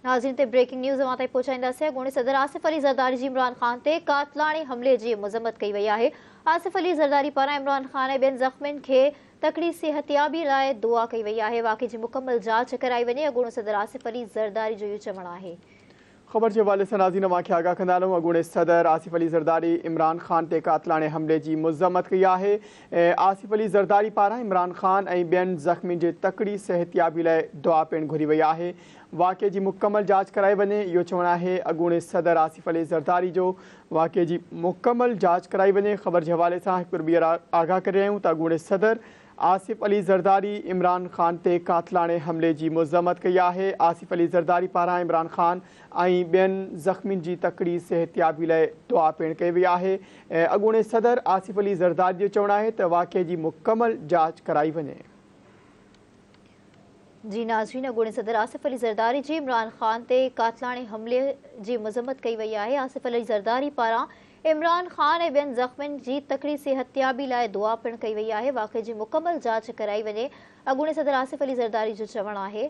ناظرين تي breaking news اوهان تائين پهچائينداسين اڳوڻي صدر آصف علي زرداري جي عمران خان تي قاتلاڻي حملي جي مذمت ڪئي وئي آهي آصف علي زرداري پاران عمران خان ۽ ٻين زخمين کي تڪڙي صحتيابي لاء دعا ڪئي وئي آهي واقعي جي مڪمل جاچ ڪرائي وڃي اڳوڻو صدر آصف علي زرداري جو اهو چوڻ آهي. خبر جي حوالي سان ناظرين اوهان کي آگاهه ڪندا هلون اڳوڻي صدر آصف علي زرداري عمران خان تي قاتلاڻي حملي جي مذمت ڪئي آهي آصف علي زرداري پاران عمران خان ۽ ٻين زخمين جي تڪڙي صحتيابي لاء دعا پڻ گهري وئي آهي واقعي جي مڪمل جاچ ڪرائي وڃي اهو چوڻ آهي اڳوڻي صدر آصف علي زرداري جو واقعي جي مڪمل جاچ ڪرائي وڃي خبر جي حوالي سان هڪ ٻيهر آگاهه ڪري رهيا آهيون ته اڳوڻي صدر آصف علي زرداري عمران خان تي قاتلاڻي حملي جي مذمت ڪئي آهي، آصف علي زرداري پاران عمران خان ۽ ٻين زخمين جي تڪڙي صحتيابي لاء دعا پڻ ڪئي وئي آهي، اڳوڻي صدر آصف علي زرداري جو چوڻ آهي ته واقعي جي مڪمل جاچ ڪرائي وڃي. جي ناظرين اڳوڻي صدر آصف علي زرداري جي عمران خان تي قاتلاڻي حملي جي مذمت ڪئي وئي آهي آصف علي زرداري پاران عمران خان ۽ ٻين زخمين جي تڪڙي صحتيابي لاء دعا پڻ ڪئي وئي آهي واقعي جي مڪمل جاچ ڪرائي وڃي اڳوڻي صدر آصف علي زرداري جو چوڻ آهي.